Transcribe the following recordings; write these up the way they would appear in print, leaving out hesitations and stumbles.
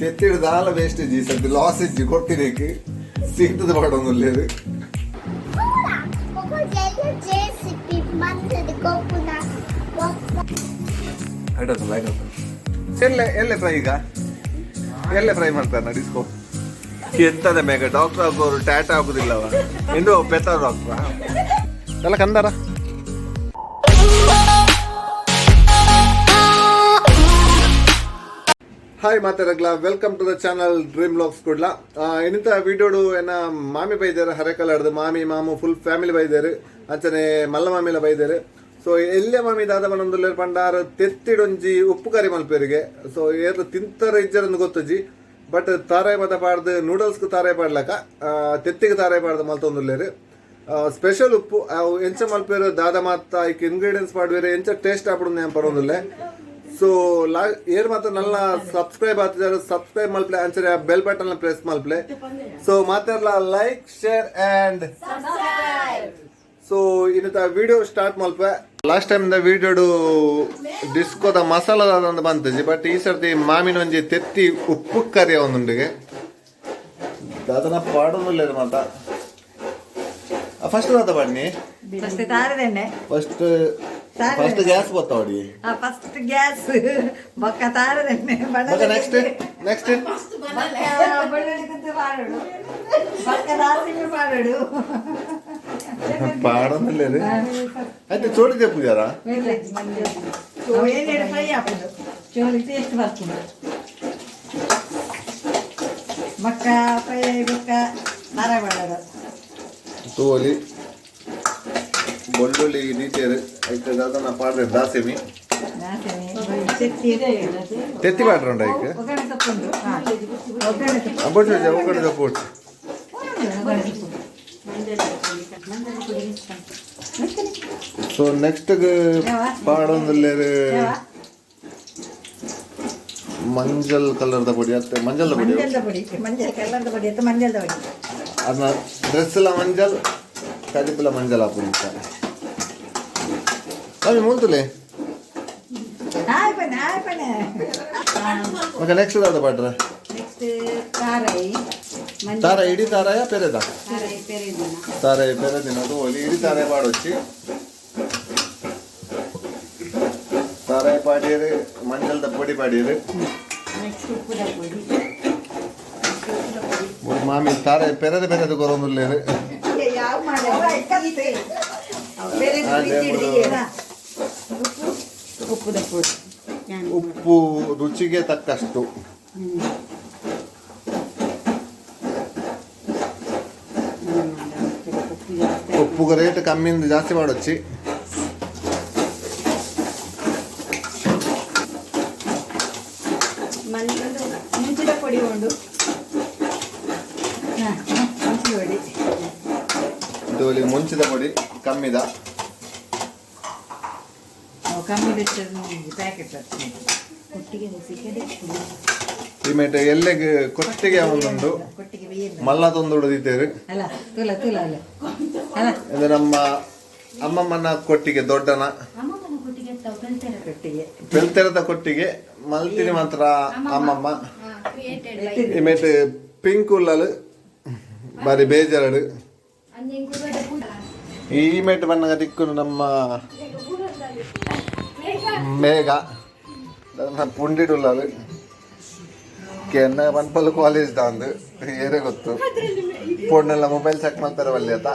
ತೆತ್ತಿಡು ದಾಲ ವೇಸ್ಟೇಜ್ ಈ ಸರ್ತಿ ಲಾಸ್ ಇಜ್ಜಿ ಕೊಟ್ಟಿನೇಕ್ ಸೀಟದ ಪಾಡೊಂದುಲ್ಲೇರು. ಐಟಲ್ಲ ಎಲ್ಲೆ ಎಲ್ಲೆ ಫ್ರೈ ಈಗ ಎಲ್ಲೆ ಫ್ರೈ ಮಾಡ್ತಾರೆ ಡಿಸ್ಕೋ ಎಂತದ ಮೇಗ ಡಾಕ್ಟರ್ ಆಗೋರು ಟ್ಯಾಟ್ ಆಗುದಿಲ್ಲವ ಎಂದು ಪೆತ್ತ ಡಾಕ್ಟ್ರಾ ಎಲ್ಲ ಕಂದಾರ. ಹಾಯ್ ಮಾತಾಡಗ್ಲ, welcome to the channel Dream Vlogs Kudla. ಇನ್ನಿಂತ ವಿಡಿಯೋಡು ಎನ್ನ ಮಾಮಿ ಬೈದಾರೆ ಹರೆಕಲಾಡ್ದು. ಮಾಮಿ ಮಾಮು ಫುಲ್ ಫ್ಯಾಮಿಲಿ ಬೈದಾರೆ, ಅಂಚನೆ ಮಲ್ಲ ಮಾಮಿಲ ಬೈದಾರೆ. ಸೊ ಎಲ್ಲೆ ಮಾಮಿ ದಾದ ಪನೊಂದುಲ್ಲೆರ್ ಪಂಡಾರ್ ತೆತ್ತಿಡೊಂಜಿ ಉಪ್ಪು ಕರಿ ಮಲ್ಪೆರಿಗೆ. ಸೊ ಏರ್ಲು ತಿಂತರ ಇಜ್ಜರಂದು ಗೊತ್ತುಜಿ, ಬಟ್ ತಾರಾಯಿ ಮತ ಪಾಡ್ದು ನೂಡಲ್ಸ್ಗೆ ತಾರಾಯಿ ಪಾಡ್ಲಕ ತೆತ್ತಿಗೆ ತಾರಾಯಿ ಪಾಡ್ದು ಮಲ್ತೊಂದುಲ್ಲೆರ್. ಸ್ಪೆಷಲ್ ಉಪ್ಪು ಅವು ಎಂಚ ಮಲ್ಪೆರು ದಾದ ಮಾತ ಐಕ್ ಇಂಗ್ರೀಡಿಯೆಂಟ್ಸ್ ಪಾಡ್ವೇರು, ಎಂಚ ಟೇಸ್ಟ್ ಆಪುಂಡು ನಾನು ಪರೊಂದುಲ್ಲೆ. ಸೊ ಲಾ ಏರ್ ಮಾತ್ರ ನನ್ನ ಸಬ್ಸ್ಕ್ರೈಬ್ ಆಗ್ತಿದ್ದಾರೆ ಸಬ್ಸ್ಕ್ರೈಬ್ ಮಲ್ಪ್ಲೆ, ಅಂಚನೆ ಬೆಲ್ ಬಟನ್ ಪ್ರೆಸ್ ಮಲ್ಪ್ಲೆ. ಸೊ ಮಾತಾಡ್ಲ ಲೈಕ್, ಶೇರ್ ಅಂಡ್ ಸೊ ಇನ್ನಿತ ವಿಡಿಯೋ ಸ್ಟಾರ್ಟ್ ಮಲ್ಪೆ. ಲಾಸ್ಟ್ ಟೈಮ್ the ವಿಡಿಯೋಡು ಡಿಸ್ಕೋದ ಮಸಾಲ ದಾದ ಬಂತಜಿ, ಬಟ್ ಈ ಸರ್ತಿ ಮಾಮಿನ ಒಂಜಿ ತೆತ್ತಿ ಉಪ್ಪು ಕರಿಯ ಒಂದುಂಡಿಗೆ ದಾದನ ಪಾಡೊಂದುಲ್ಲೇರು ಮಾತ. ಫಸ್ಟ್ ದಾದ ಬನ್ನಿ. ಫಸ್ಟ್ ತಾರದೆಣ್ಣೆ. ಫಸ್ಟ್ ಫಸ್ಟ್ ಗ್ಯಾಸ್ ಗೊತ್ತಾವಡಿ. ಫಸ್ಟ್ ಗ್ಯಾಸ್, ಬೊಕ್ಕ ತಾರದೆಣ್ಣೆ. ಮತ್ತೆ ನೆಕ್ಸ್ಟ್ ನೆಕ್ಸ್ಟ್? ಬೆಳ್ಳುಳ್ಳಿ ಕುದ್ದು ಪಾಡೋಡು, ಬೊಕ್ಕ ದಾಸಿಮೆ ಪಾಡೋಡು. ಪಾಡೊಂದುಲ್ಲೇರು. ಆಯ್ತು, ಚೋಡಿ ತೆಪ್ಪುಜಾರ? ಏನೇನು ಫ್ರೈ ಹಾಕುದು, ಚೋಳಿ ಟೇಸ್ಟ್ ಬರ್ತದೆ. ಬೊಕ್ಕ ಫ್ರೈ ಬೊಕ್ಕ ತಾರ ಮಾಡೋದು. ತೋಲಿ ಬೆಳ್ಳುಳ್ಳಿ ದೀತೇರು, ಐತೆ ದಾದನ ಪಾಡ್ರೆ ದಾಸೆಮಿ. ದಾಸಿಮೆ ತೆತ್ತಿ. ತೆತ್ತಿ ಪಾಡ್ರಂಡ ಐಕ್? ಒಗ್ಗರಣೆ ಸೊಪ್ಪುಂಡು, ಒಗ್ಗರಣೆ ಸೊಪ್ಪು. ಬೊಟ್ಟು ಒಗ್ಗರಣೆ ಸೊಪ್ಪು. ಒಗ್ಗರಣೆ ಸೊಪ್ಪು. ಸೊ ನೆಕ್ಸ್ಟ್ ಪಾಡೊಂದುಲ್ಲೇರು ಮಂಜಲ್ ಕಲರ್ದ ಪೊಡಿ ಅತ್ತೆ, ಮಂಜಲ್ದ ಪೊಡಿ. ಮಂಜಲ್ದ ಪೊಡಿ, ಮಂಜಲ್ ಕಲರ್ದ ಪೊಡಿ ಅತ್ತ, ಮಂಜಲ್ದ ಪೊಡಿ. ಅದನ್ನ ಡ್ರೆಸ್ ಎಲ್ಲ ಮಂಜಲ್, ಕಜಿಪುಲ ಮಂಜಲ್ ಹಾಪುಂಟ. ಅವಿ ಮೂಲ್ತುಲೆ. ಹಾಯ್ ಬನ್ನಿ, ಹಾಯ್ ಬನ್ನಿ. ಮತ್ತೆ ನೆಕ್ಸ್ಟ್ ದಾದ ಪಾಡ್ರೆ? ನೆಕ್ಸ್ಟ್ ತಾರೈ. ತಾರ ಇಡೀ ತಾರಾಯ ಪೆರೆದ ತಾರಾಯ ಪೆರೆದಿನ ತೋಲಿ. ಇಡೀ ತಾರಾಯ ಪಾಡೊಚ್ಚಿ. ತಾರಾಯ ಪಾಡಿಯರು, ಮಂಜಲ್ದ ಪೊಡಿ ಪಾಡಿಯರು. ನೆಕ್ಸ್ಟ್ ಉಪ್ಪುದ ಪೊಡಿ. ಮಾಮಿ ತಾರಾಯ ಪೆರೆದ ಪೆರೆದ ಕೊರೊಂದುಲ್ಲೇರು. ಯಾವ ಉಪ್ಪುದ ಪೊಡಿ. ಉಪ್ಪು ರುಚಿಗೆ ತಕ್ಕಷ್ಟು. ಉಪ್ಪುಗೆ ರೇಟ್ ಕಮ್ಮಿಂದ ಜಾಸ್ತಿ ಮಾಡೋಚ್ಚಿ. ಮುಂಚಿದ ಪೊಡಿ ಉಂಡು, ಮುಂಚಿನ ಪೊಡಿ. ಇದು ಮುಂಚಿದ ಪೊಡಿ ಕಮ್ಮಿದ. ಕಮ್ಮಿ ಪ್ಯಾಕೆಟ್. ಈ ಎಲ್ಲೆಗೆ ಕೊಟ್ಟಿಗೆ ಒಂದುಂಡು. ಕೊಟ್ಟಿಗೆ ಬೇಯಿಲ್ಲ. ಮಲ್ಲ ತೊಂದುಡು ದೀತೇರು. ಅಲ್ಲ, ತುಲ ತುಲ ಅಲ್ಲ ಅಲ್ಲ. ಇದು ನಮ್ಮ ಅಮ್ಮಮ್ಮನ ಕೊಟ್ಟಿಗೆ, ದೊಡ್ಡನ. ಕೊಟ್ಟಿಗೆ. ಪೆಲ್ತೆರದ ಕೊಟ್ಟಿಗೆ ಮಲ್ತಿನಿ ಮಾತ್ರ ಅಮ್ಮಮ್ಮ. ಈ ಮೇಟ್ ಪಿಂಕ್ ಉಲ್ಲಲು ಬಾರಿ ಬೇಜಾರಡು. ಈ ಮೇಟ್ ಬಣ್ಣಗ ತಿಕ್ಕುನು ನಮ್ಮ ಮೇಘ ಪುಂಡಿಡುಲ್ಲಲು ಕೆನ್ನ ಪನ್ಪಲ್ ಕಾಲೇಜ್ ದಾಂದು ಏರೇ ಗೊತ್ತು. ಪೊಣ್ಣೆಲ್ಲ ಮೊಬೈಲ್ ಚೆಕ್ ಮಾಡ್ತಾರೆ ವಲ್ಯತ.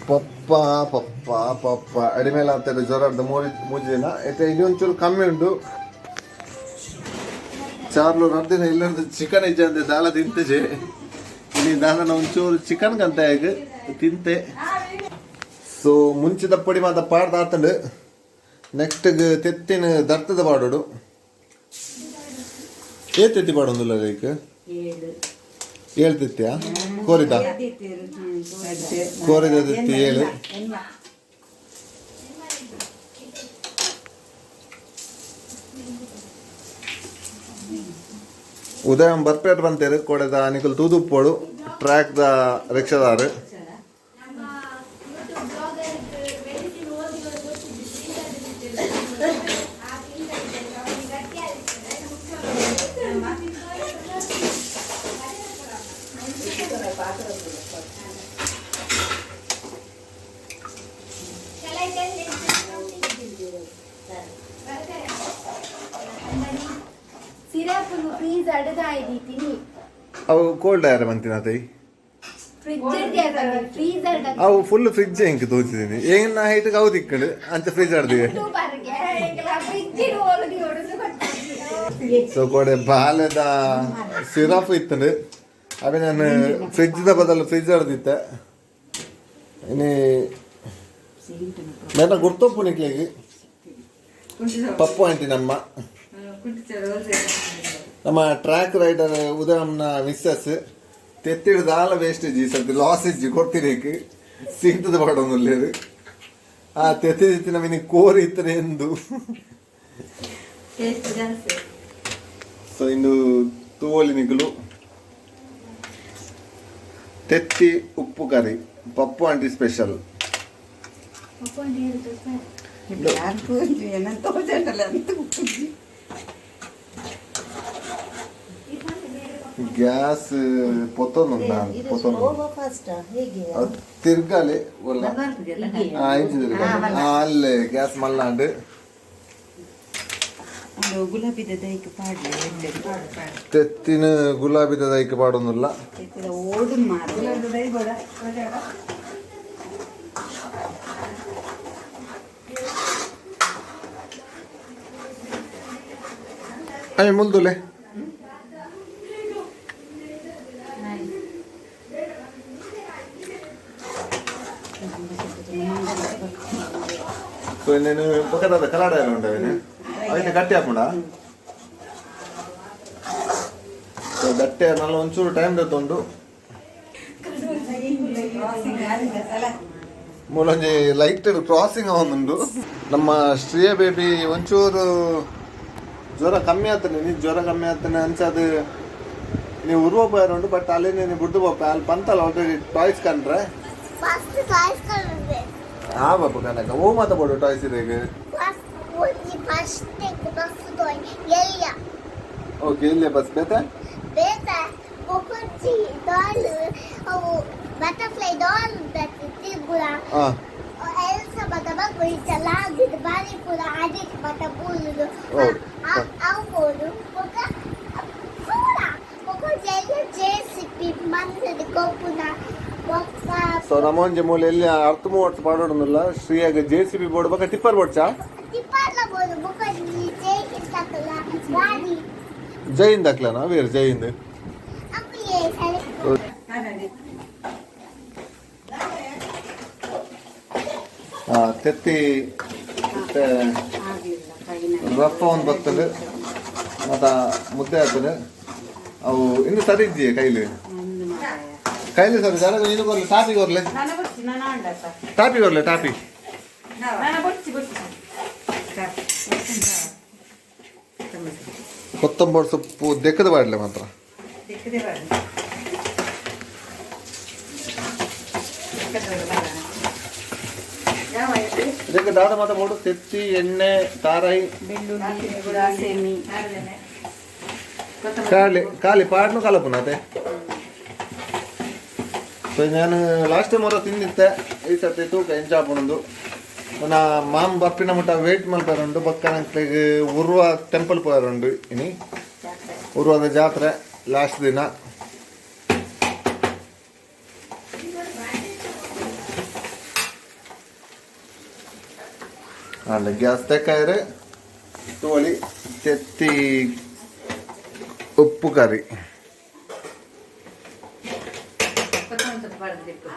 ಪಪ್ಪ ಪಪ್ಪ ಪಪ್ಪ ಅಡಿಮೇಲೆ ಆಗ್ತದೆ ಜ್ವರದ ಮೂರು ಮೂಜಿ ದಿನ ಐತೆ. ಇದು ಒಂಚೂರು ಕಮ್ಮಿ ಉಂಟು. ಚಾರ್ಲು ರಡ್ದಿನ ಇಲ್ಲಂದ್ರೆ ಚಿಕನ್ ಇಜ್ಜಂದೆ ದಾಲ ತಿಂತಜೆ. ಇಲ್ಲಿ ದಾದನ ಒಂಚೂರು ಚಿಕನ್ ಕಂತ ಹೇಗೆ ತಿಂತೆ. ಸೊ ಮುಂಚಿದ ಪೊಡಿ ಮಾತ ಪಾಡ್ದ ಆತಂಡು. ನೆಕ್ಸ್ಟ್ ತೆತ್ತಿನ ದರ್ತದ ಪಾಡೋಡು. ಏ ತೆತ್ತಿ ಪಾಡೊಂದುಲ್ಲ ಲೈಕ್ ಏಳು ತೆತ್ತಿಯಾ? ಕೋರಿದ ಕೋರಿದ ತೆತ್ತಿ ಏಳು. ಉದಯ ಬರ್ಪೇಟ್ ಬಂತೇರು ಕೊಡೆದ ನಿಕುಲ್ ತೂದುಪ್ಪೋಡು ಟ್ರ್ಯಾಕ್ the ರಿಕ್ಷಾದಾರು. ಸಿರಪ್ ಫ್ರೀಜ್ ಅಡದ ಆಯ್ದಿತ್ತೀನಿ. ಅವು ಕೋಲ್ಡ್ ಆಯರ ಮಂತಿನ ತೈ. Fridge freezer. ಅವು ಫುಲ್ ಫ್ರಿಜ್ ಹೆಂಗೆ ತೋಚಿದ್ದೀನಿ ಏನ್ ಹೈಟ್ ಅವು ತಿಕ್ಕಂಡು ಅಂಚ ಫ್ರಿಜ್ ಆಡ್ದಿವೆ. ಫ್ರಿಜ್ ಒಳಗೆ ಹೊಡೆದು. ಸೊ ಕೋಡೆ ಬಾಲೆದ ಸಿರಪ್ ಇತ್ತಂಡು, ಅವೇ ನಾನು ಫ್ರಿಜ್ದ ಬದಲು ಫ್ರಿಜ್ ಆಡ್ದಿತ್ತೆ. ಇನಿ ಮೇನ ಗುರ್ತೊಪ್ಪು ನಿಕ್ಲಿಗೆ ಪಪ್ಪು ಆಂಟಿ. ನಮ್ಮ ನಮ್ಮ ಟ್ರ್ಯಾಕ್ ರೈಡರ್ ಉದಯಂನ ಮಿಸ್ಸಸ್ ತೆತ್ತಿಡು ದಾಲ ವೇಸ್ಟೇಜ್ ಈ ಸರ್ತಿ ಲಾಸ್ ಇಜ್ಜಿ ಕೊಡ್ತೀನಿ. ಸಿಗ್ತದ ಪಾಡೊಂದುಲ್ಲೇರು ಆ ತೆತ್ತಿ ನಮಿನಿ ಕೋರಿ ಇತ್ತನೆ ಎಂದು. ಟೇಸ್ಟ್ ಜಾಸ್ತಿ. ಸೊ ಇಂದು ತೂವೊಲಿ ನಿಕುಲು ತೆತ್ತಿ ಉಪ್ಪು ಕರಿ, ಪಪ್ಪು ಆಂಟಿ ಸ್ಪೆಷಲ್. ಯಾರು ಏನಂತ ತೋಜಂಡಲ್ಲ ಅಂತ ಉಪ್ಪುಜಿ. ಗ್ಯಾಸ್ ಪೊತ್ತೊಂದುಂಡ ಪೊತ್ತೊಂದು. ಫಾಸ್ಟ್ ಹೇಗೆ? ಅದು ತಿರ್ಗಾಲಿ ಒಲ್ಲ. ಆ, ಇಂಚಿ ತಿರ್ಗಾಲಿ. ಆ, ಅಲ್ಲೇ ಗ್ಯಾಸ್ ಮಲ್ಲಾಂಡ್. ಒಂದು ಗುಲಾಬಿದ ದೈಕ್ ಪಾಡ್ಲೆ. ತೆತ್ತಿನ ಗುಲಾಬಿದ ದೈಕ್ ಪಾಡೊಂದುಲ್ಲ. ಓಡು ಮಾರ. ಅಯ್ಯ ಮುಲ್ದುಲೆ. ಸೊ ಇನ್ನೇನು ಪಕ್ಕದ ಕಲಾಡ ಎಲ್ಲ ಉಂಟು ಅವನ್ನ ಗಟ್ಟಿ ಹಾಕೊಂಡ. ಸೊ ಗಟ್ಟಿ ಆದ್ಮೇಲೆ ಒಂಚೂರು ಟೈಮ್ ತಗೊಂಡು ಮೂಲೊಂಜಿ ಲೈಟ್ ಕ್ರಾಸಿಂಗ್ ಅವನುಂಡು. ನಮ್ಮ ಶ್ರೇಯ ಬೇಬಿ ಒಂಚೂರು ಜ್ವರ ಕಮ್ಮಿ ಆಗ್ತಾನೆ, ನೀ ಜ್ವರ ಕಮ್ಮಿ ಆಗ್ತಾನೆ ಅಂಚ. ನೀವು ಉರ್ವ ಪೋಯರ್ ಉಂಟು, ಬಟ್ ಅಲ್ಲಿ ನೀನು ಬುಡ್ದು ಪೋಪ ಅಲ್ಲಿ ಪಂತಲ್ಲ ಆಲ್ರೆಡಿ ಟಾಯ್ಸ್ ಕಂಡ್ರೆ. First toys colour. ಆ ಬಾಪು ಕನಕ ಓ ಮಾತ ಬೋಡು ಟಾಯ್ಸ್ ಇದೆ ಈಗ. ಫಸ್ಟ್ ಒಂಜಿ ಫಸ್ಟ್ ಬಸ್ ಟಾಯ್ ಎಲ್ಲಿಯ. ಓಕೆ, ಇಲ್ಲೇ ಬಸ್ ಬೇತೆ. ಬೇತ ಬೊಕೊಂಜಿ ಡಾಲ್, ಅವು ಬಟರ್ಫ್ಲೈ ಡಾಲ್ ತಿರ್ಗುಲ. ಹಾಂ. ಎಲ್ಸ ಬದ ಬಗ್ಗುಳಿತಲ್ಲ ಆಗಿದ್ದು ಬಾರಿ ಪೂರ ಅಡಿಟ್ ಬಟ ಬೂಲುದು. ಹೌದು. ಅವು ಬೋಡು ಬೊಕ ಪೂರ ಬೊಕೊಂಜಿ ಎಲ್ಲ ಜೆ ಸಿ ಪಿ ಮಂದದ ಗೊಬ್ಬುನ ಬೊಕ್ಕ. ಸೊ ನಮ್ಮೊಂಜಿ ಮೂಲೆ ಎಲ್ಲಿ ಅರ್ಥ ಮೂವತ್ತು ಪಾಡೋಡೊಂದಿಲ್ಲ ಶ್ರೀಯಾಗ ಜೆ ಸಿ ಬಿ ಬೋರ್ಡ್ ಬೊಕ ಟಿಪ್ಪರ್ ಬೋಡ್ಚಾ. ತಿಪ್ಪರ್ಲ ಬೋಡು ಬೊಕೊಂಜಿ ಜೈ ಹಿಂತಕಲ ಗಾಡಿ. ಜೈಂದ್ ಹಾಕ್ಲನ ವೀರ್ ಜೈಂದ್. ಅಪ್ಪು ಸರಿ. ತೆತ್ತಿ ಮತ್ತೆ ಆಗ್ಲಿಲ್ಲ ಫೈನಲ್. ರಫ ಒಂದು ಬರ್ತದೆ ಮತ್ತು ಮುದ್ದೆ ಆಗ್ತದೆ. ಅವು ಇನ್ನು ಸರಿ ಇದ್ದೀಯ ಕೈಲಿ? ಒಂದು ಮಾರಾಯ. ಕೈಲಿ ಸರಿ ಜರ ನೀನು ಕೊರ್ಲೆ ಟಾಪಿ ಕೊರ್ಲೆ. ನಾನು ಬೊಚ್ಚಿ ನಾನು ಅಂಡಸ. ಟಾಪಿ ಕೊರ್ಲೆ ಟಾಪಿ. ನಾನು ಬೊಚ್ಚಿ ಬೊಚ್ಚಿ. ಕೊತ್ತಂಬರಿ ಸೊಪ್ಪು ದೆಕ್ಕದ ಬಾಡ್ಲೆ ಮಾತ್ರ. ದಿಕ್ಕದೆ ಬಾರ್ದು. ಇದಕ್ಕೆ ದಾದ ಮಾತ್ರ ಬೋಡು ತೆತ್ತಿ ಎಣ್ಣೆ ತಾರಾಯಿ. ಬೆಳ್ಳುಳ್ಳಿ ಸೆಮಿ. ಖಾಲಿ ಖಾಲಿ ಪಾಡ್ನು ಕಲಪುನ ಅದೇ. ಸೊ ನಾನು ಲಾಸ್ಟ್ ಟೈಮ್ ಅವರ ತಿಂದಿತ್ತೆ, ಈ ಸರ್ತಿ ತೂಕ ಎಂಚಾಪುಣಂದು ನನ್ನ ಮಾಮ್ ಬರ್ಪಿನ ಮುಟ್ಟ ವೇಟ್ ಮಲ್ಪರುಂಡು. ಬೊಕ್ಕ ಉರ್ವ ಟೆಂಪಲ್ ಪೋಯರುಂಡು. ಇನಿ ಉರ್ವದ ಜಾತ್ರೆ ಲಾಸ್ಟ್ ದಿನ. ಅಲ್ಲ ಗ್ಯಾಸ್ ತೆಕ್ಕಾಯರೆ ತೋಳಿ ತೆತ್ತಿ ಉಪ್ಪು ಕರಿ. ಕೊತ್ತಂಬರಿ ಸೊಪ್ಪು ಬಾರ್ದು ದಿಕ್ಕು.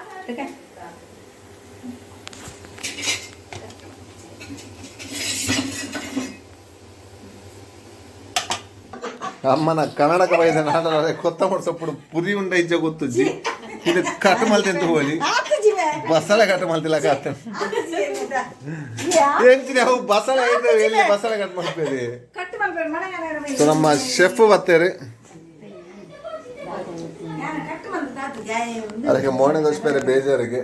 ಅಮ್ಮನ ಕನ್ನಡಕ ಬೈದ ನಾಡರೆ ಕೊತ್ತಂಬರಿ ಸೊಪ್ಪು ಪುರಿ ಉಂಡ ಇಜ್ಜ ಗೊತ್ತುಜ್ಜಿ. ಇದು ಕಟ್ ಮಲ್ತೆಂತ ಹೋಲಿ ಬಸಳೆ ಕಟ್ ಮಲ್ತಿಲ್ಲ ಕಾತ ಎಂಚಿನ ಅವು ಬಸಳೆ ಐತೆ ಎಲ್ಲಿ ಬಸಳೆ ಕಟ್ ಮಾಡ್ಬೇಡಿ. ಕಟ್ ಮಾಡ್ಬೇಡ ಮನೆ. ಸೊ ನಮ್ಮ ಶೆಫ್ ಬರ್ತಾರೆ. ಕಟ್ ಬಂದು ತಾತು ಜಾಯ. ಅದಕ್ಕೆ ಮೋನೆ ದೋಷ ಬೇರೆ ಬೇಜಾರಿಗೆ.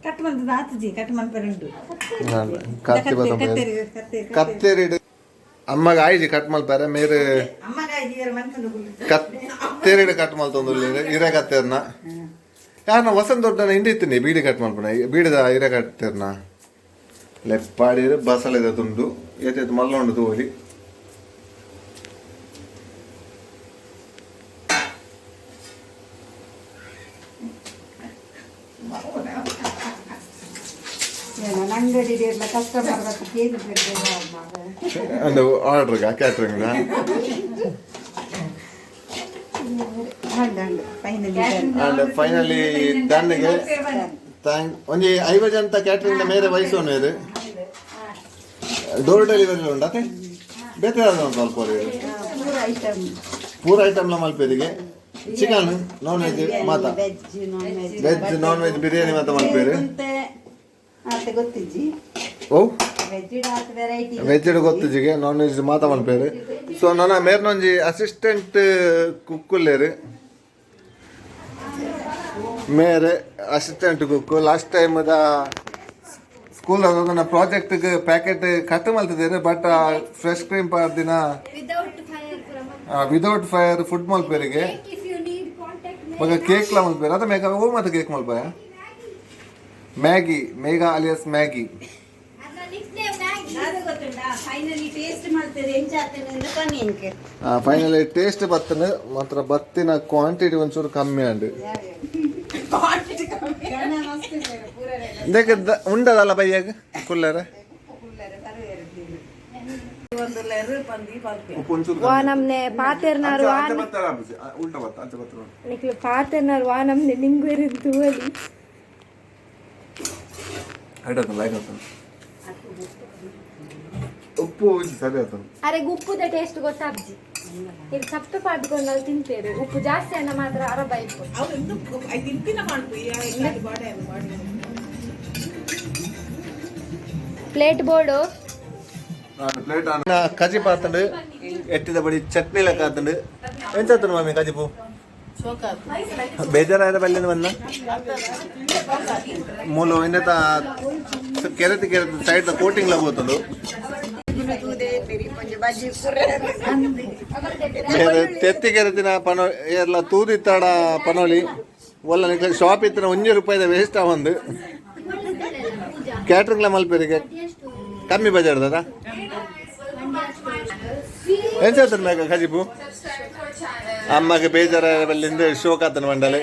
ಕಟ್ ಬಂದು ತಾತುಜಿ ಕಟ್ ಮಲ್ಪರೆ ಉಂಟು. ಕತ್ತಿ ಬತ್ತ ಕತ್ತೆರಿ ಅಮ್ಮಗ ಆಯ್ಜಿ ಕಟ್ ಮಲ್ಪಾರೆ ಮೇರೆ. ಕತ್ತೆರಿಡು ಕಟ್ ಮಲ್ತೊಂದು ಇರೆ ಕತ್ತೆರ್ನ ಯಾರನ್ನ ವಸಂತ ದೊಡ್ಡನ ಇಂಡಿ ಇತ್ತೀನಿ ಬೀಡಿ ಕಟ್ ಮಲ್ಪನ ಬೀಡಿದ ಇರೆ ಕಟ್ತಿರ್ನ. ಲೆಪ್ಪಾಡಿರು ಬಸಳೆದ ತುಂಡು ಏತೇತು ಮಲ್ಲ ಉಂಡು ತೋಲಿ. ಅಂಗಡಿ ಕಸ್ಟಮರ್ ಕೇಳಿ. ಒಂದು ಆರ್ಡ್ರ್ಗ ಕ್ಯಾಟ್ರಿಂಗ್. ಹಂಡು ಫೈನಲಿ. ಅಂಡ್ ಫೈನಲಿ ದಾನಿಗೆ thank. ಒಂಜಿ 50 ಜನ ಕ್ಯಾಟ್ರಿಂಗ್ ಮೇರೆ ವಯಸ್ಸು ಇದು. ಡೋರ್ ಡೆಲಿವರಿ ಉಂಡಾ? ಬೇತೆ ಯಾವ್ದು ಸ್ವಲ್ಪ? ಪೂರ ಐಟಮ್. ಪೂರ ಐಟಮ್ಲ ಮಲ್ಪೇರಿಗೆ, ಚಿಕನ್, ನಾನ್ ವೆಜ್ ಮಾತ. Veg, non veg. Veg, non veg, biryani ಮಾತ ಮಲ್ಪೇರು. ಆತೆ ಗೊತ್ತಿಜ್ಜಿ. ಓ. ವೆಜ್ ಆತ ವೆರೈಟಿ. ವೆಜ್ ಗೊತ್ತಿಜ್ಜಿಗೆ, ನಾನ್ ವೆಜ್ ಮಾತ ಮಲ್ಪೇರು. ಸೊ ನನ್ನ ಮೇರ್ನೊಂಜಿ ಅಸಿಸ್ಟೆಂಟ್ ಕುಕ್ ಉಲ್ಲೇರು. ಮೇರೆ assistant cook. Last time the school ನನ್ನ ಪ್ರಾಜೆಕ್ಟ್ ಪ್ಯಾಕೆಟ್ ಕಟ್ ಮಲ್ತಿದ್ದೇನೆ, ಬಟ್ ಫ್ರೆಶ್ ಕ್ರೀಮ್ ದಿನ. Without fire from without fire food ಮಲ್ಪೇರಿಗೆ. If you need, contact me. ಮಗ ಕೇಕ್ಲ ಮಲ್ಪೇರು ಅದ. ಮೇಘ ಓ ಮತ್ತೆ ಕೇಕ್ ಮಲ್ಪಾಯ? ಮ್ಯಾಗಿ, ಮೇಘ ಅಲಿಯಸ್ ಮ್ಯಾಗಿ. Nickname Maggi. ಅದು ಗೊತ್ತುಂಟಾ? ಫೈನಲಿ ಟೇಸ್ಟ್ ಮಾಡ್ತೇವೆ, ಎಂಚಾಗ್ತದೆ ಬನ್ನಿ ಇಂಕೆ. ಫೈನಲಿ ಟೇಸ್ಟ್ ಬತ್ತನ ಮಾತ್ರ, ಬತ್ತಿನ ಕ್ವಾಂಟಿಟಿ ಒಂಚೂರು ಕಮ್ಮಿ ಅಂಡ್ ಇದಕ್ಕೆ ಉಂಡದಲ್ಲ ಬೈಯಾಗ ಕುಲ್ಲರ. ವಾನಮ್ನೆ ಪಾತೆರ್ನಾರು ವಾನ್. ಉಲ್ಟಾ ಬತ್ತ, ಅಂಚೆ ಬತ್ತ. ನಿಕ್ಲು ಪಾತೆರ್ನಾರು ವಾನಮ್ನೆ ನಿಂಗು ತೂವಲಿ. ಲೈಕ್ ಆಗ್ತದೆ. ಉಪ್ಪು ಇದು ಸರಿ ಆಗ್ತದೆ. ಅರೆ, ಉಪ್ಪುದ ಟೇಸ್ಟ್ ಗೊತ್ತಾಗ್ಜಿ. ಇದು ಸಪ್ಪೆ ಪಾಡ್ಕೊಂಡು ತಿಂತೇವೆ. ಉಪ್ಪು ಜಾಸ್ತಿ ಅನ್ನ ಮಾತ್ರ ಅರಬ ಇಪ್ಪು. Plate board. Plate ಕಜಿಪ್ ಆತಂಡು, ಎಟ್ಟಿದ ಬಡಿ ಚಟ್ನಿ ಲೆಕ್ಕ ಆತಂಡು. ಎಂಚಾತಂಡು ಮಾಮಿ ಕಜಿಪು? ಬೇಜಾರಾದ ಬಲ್ಲಿಂದ ಬಂದ ಮೂಲ ಇನ್ನತ ಕೆರೆತಿ ಕೆರೆತಿ ಸೈಡ್ ಕೋಟಿಂಗ್ ಲ ಹೋತಂಡು. ಬೇರೆ ತೆತ್ತಿ ಕೆರೆತಿನ ಪನೋ ಏರ್ಲ ತೂದಿತ್ತಾಡ ಪನೋಲಿ ಒಲ್ಲ. ನಿಕ್ಲೆ ಶಾಪ್ ಇತ್ತಿನ 1 ರೂಪಾಯಿದ ವೇಸ್ಟ್ ಒಂದು. ಕ್ಯಾಟ್ರಿಂಗ್ಲ ಮಲ್ಪೇರಿಗೆ ಕಮ್ಮಿ ಬಜೆಟ್ ದಾದ. ಎಂಚಾತನ ಮೇಕ ಕಜಿಪು? ಅಮ್ಮಗೆ ಬೇಜಾರ ಬಲ್ಲಿಂದ ಶೋಕ್ ಆತನ ಮಂಡಲೆ.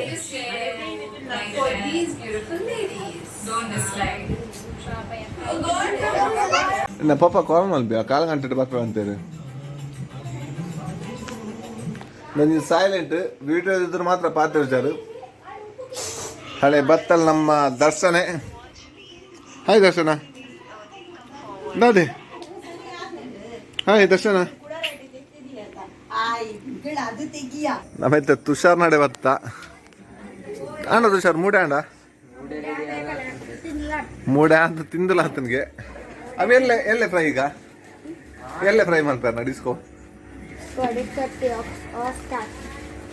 For these beautiful ladies. Don't dislike. ಇನ್ನ ಪಾಪ ಕಾಲ್ ಮಲ್ಪಿ ಆ ಕಾಲ್ ಗಂಟೆ ಬರ್ಪೆ ಅಂತಾರೆ. ನಂಗೆ ಸೈಲೆಂಟ್ ವಿಡಿಯೋ ಇದ್ರೆ ಮಾತ್ರ ಪಾತ್ರ ವಿಚಾರ. ಹಳೆ ಬತ್ತಲ್ ನಮ್ಮ ದರ್ಶನೆ. ಹಾಯ್ ದರ್ಶನ, ದಾದಿ, ಹಾಯ್ ದರ್ಶನ. ಅದು ತೆಗಿಯ. ನಮ್ಮೈತೆ ತುಷಾರ್ ನಡೆ ಬತ್ತ ಆಂಡ. ತುಷಾರ್ ಮೂಡೆ ಆಂಡ, ಮೂಡೆ ಅಂತ ತಿಂದಿಲ್ಲ ಆತನಿಗೆ. ಅವೆಲ್ಲ ಎಲ್ಲೆ ಫ್ರೈ? ಈಗ ಎಲ್ಲೆ ಫ್ರೈ ಮಾಡ್ತಾರೆ ಡಿಸ್ಕೋ.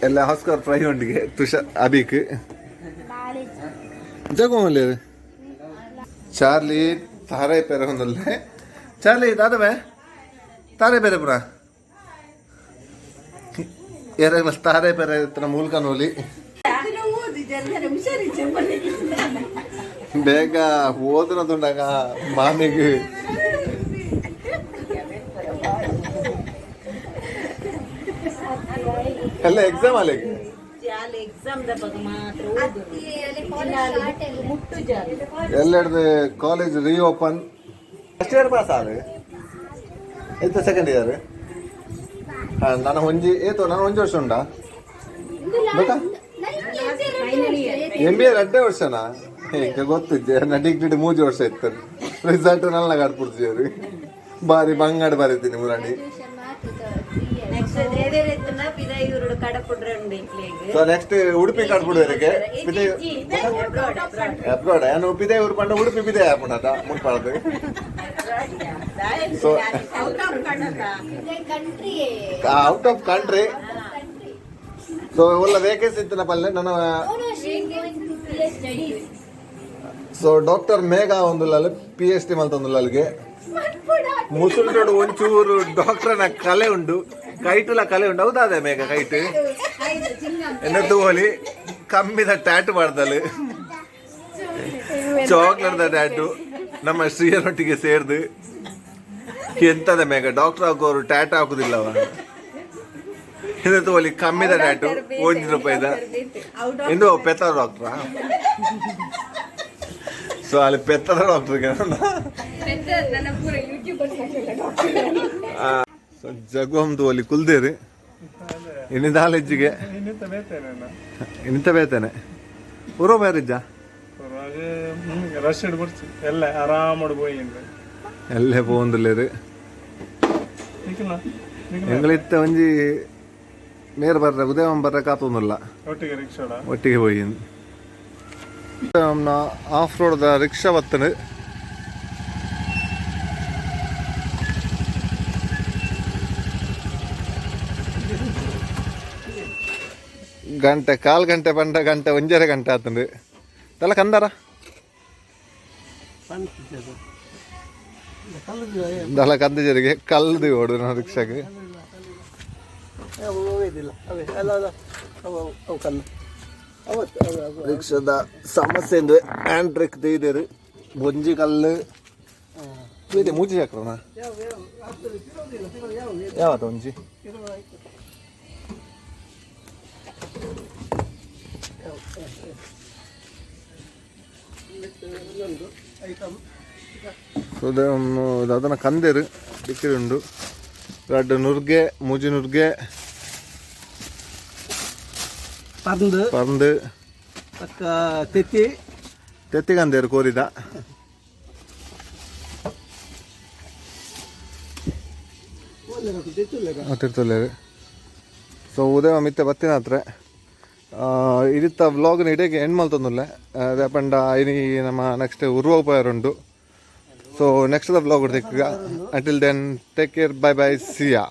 ಎಲ್ಲ ಆಸ್ಕರ್ ಫ್ರೈ ಉಂಡಿಗೆ ತುಷಾರ್ ಅಬಿಕ್ ಜಗೋ. ಚಾರ್ಲಿ ತಾರೇ ಪೇರೆ ಹೊಂದಲ್ಲೆ. ಚಾರ್ಲಿ ದಾದವೆ ತಾರೆ ಬೇರೆ ಪುರ ಏರಾಗ್ಲ ತಾರೆ ಬೇರೆ ಇತ್ತಿನ ಮೂಲಕ ನೋಲಿ. ಬೇಗ ಓದನ ತುಂಡಾಗ ಮಾಮಿಗೆ. ಎಲ್ಲ ಎಕ್ಸಾಮ್ ಅಲ್ಲಿಗೆ. ಎಕ್ಸಾಮ್ ಮಾತ್ರ ಓದು ಮುಟ್ಟು ಜಾಲಿ. ಎಲ್ಲೆಡ್ದು college reopen. First year pass ಆದ ಇತ್ತ ಸೆಕೆಂಡ್ ಇಯರ್. ಹಾಂ, ನಾನು ಒಂಜಿ ಏತೋ, ನಾನು ಒಂಜಿ ವರ್ಷ ಉಂಟಾ ಗೊತ್ತಾ? ಎಂ ಬಿ ಎ ರಡ್ಡೆ ವರ್ಷನಾ? ಈಗ ಗೊತ್ತಿದ್ದೆ ನನ್ನ ಡಿಗ್ರಿ ಮೂಜಿ ವರ್ಷ ಇತ್ತು. ರಿಸಲ್ಟ್ ನನ್ನ ಕಾಡ್ಪುಡ್ತಿದ್ರು. ಬಾರಿ ಬಂಗಾಡ ಬರೀತೀನಿ ಮುರಾಣಿ. ನೆಕ್ಸ್ಟ್ ದೇವೇರೆತ್ತನ ಪಿದಾಯೂರುಡು ಕಡಪುಡ್ರೆ ಉಂಡು ಇಂಕ್ಲೆಗ್. ಸೊ ನೆಕ್ಸ್ಟ್ ಉಡುಪಿ ಕಾಡ್ಬಿಡುವರೆಗೆ ಪಿದೆ ಅಬ್ರಾಡ್. ನಾನು ಪಿದೆ ಊರು ಪಂಡ ಉಡುಪಿ ಪಿದೆ ಹಾಪುಣದ ಮುಟ್ಪಾಡದು. So out of country. So ಒಲ್ಲ ವೇಕೆನ್ಸಿ ಇತ್ತಿನ ಪಲ್ಲೆ ನನ್ನ. ಸೊ ಡಾಕ್ಟರ್ ಮೇಘ ಒಂದುಲ್ಲ, ಪಿಎಚ್ ಡಿ ಮಲ್ತೊಂದುಲ್ಲ. ಅಲ್ಲಿಗೆ ಮುಸುಲ್ಟೋಡು ಒಂಚೂರು ಡಾಕ್ಟರ್ನ ಕಲೆ ಉಂಡು, ಕೈಟುಲ ಕಲೆ ಉಂಡು. ಹೌದಾ? ಅದೇ ಮೇಘ ಕೈಟ್ ಎನ್ನ ತೂವಲಿ ಕಮ್ಮಿದ ಟ್ಯಾಟು ಮಾಡ್ದಲು, ಚಾಕ್ಲೇಟ್ ಟ್ಯಾಟು. ನಮ್ಮ ಶ್ರೀಯರೊಟ್ಟಿಗೆ ಸೇರ್ದು ಎಂತದ ಮೇಗ ಡಾಕ್ಟರ್ ಹಾಕೋರು ಟ್ಯಾಟ್ ಹಾಕುದಿಲ್ಲವ. ಇದು ಒಲಿ ಕಮ್ಮಿದ ಟ್ಯಾಟು, 1 ರೂಪಾಯಿದ. ಎಂದು ಪೆತ್ತ ಡಾಕ್ಟ್ರಾ? ಸೊ ಅಲ್ಲಿ ಪೆತ್ತದ ಡಾಕ್ಟರ್ಗೆ. ನನ್ನ ಪೂರ ಯೂಟ್ಯೂಬರ್ಸ್. ಸೊ ಜಗುವಂದು ಅಲ್ಲಿ ಕುಲ್ದೇರಿ ಇನ್ನಿದಾಲೆಜ್ಜಿಗೆ ಇನ್ನಿತ ಬೇತೇನೆ ಊರೋ ಬೇರಿಜ್ಜ. ರಶ್ ಬರ್ಚಿ ಎಲ್ಲ ಆರಾಮ್ ಪೋಯಿಂದು. ಎಲ್ಲೇ ಪೋಂದುಲ್ಲೇರು. ಎಂಗಳಿತ್ತ ಒಂಜಿ ಮೇರ್ ಬರ್ರೆ, ಉದಯಂ ಬರ್ರೆ ಕಾತೊಂದುಲ್ಲ. ಒಟ್ಟಿಗೆ ರಿಕ್ಷಾಡ. ಒಟ್ಟಿಗೆ ಹೋಯಿ. ಆಫ್ ರೋಡ್ ರಿಕ್ಷಾ ಬತ್ತನು. ಗಂಟೆ ಕಾಲ್ ಗಂಟೆ ಪಂಡ ಗಂಟೆ ಒಂಜರೆ ಗಂಟೆ ಆತಂಡು ತಲ ಕಂದಾರ ದಲ ಕಂದ ಜರಿಗೆ ಕಲ್ದು ಓಡು ನಾವು ರಿಕ್ಷಾಗೆ. ರಿಕ್ಷಾದ ಸಮಸ್ಯೆ ಅಂದ್ರೆ ಹ್ಯಾಂಡ್ ಬ್ರೇಕ್ ತೆಯ್ದೇರು, ಬೊಂಜಿ ಕಲ್ಲು ಇದೆ, ಮೂಜಿ ಚಕ್ರನಾ ಯಾವತ್ತ ಒಂಜಿ. ಸೊ ಅದನ್ನ ಕಂದೇರು ಡಿಕ್ಕಿರಿ ಉಂಡು, ರಡ್ಡ್ ನುರ್ಗೆ, ಮೂಜಿ ನುರ್ಗೆ. ಪರ್ಂದು. ಪರ್ಂದು. ಬೊಕ್ಕ ತೆತ್ತಿ. ತೆತ್ತಿಗಂದೇರು ಕೋರಿದ. ತಿರ್ತುಲ್ಲೇರು. ಸೊ ಉದಯ ಮಿತ್ತೆ ಬತ್ತಿನ ಹತ್ರ ಇಡಿತ್ತ ವ್ಲಾಗ್ನ ಇಡೀ ಎಂಡ್ ಮಲ್ತೊಂದುಲ್ಲೆ. ಪಂಡ ಇನಿ ನಮ್ಮ ನೆಕ್ಸ್ಟ್ ಉರ್ವ ಉಂಟು. ಸೊ next the vlog ತಿಕ್ಕ. Until then, take care, bye bye, see ya.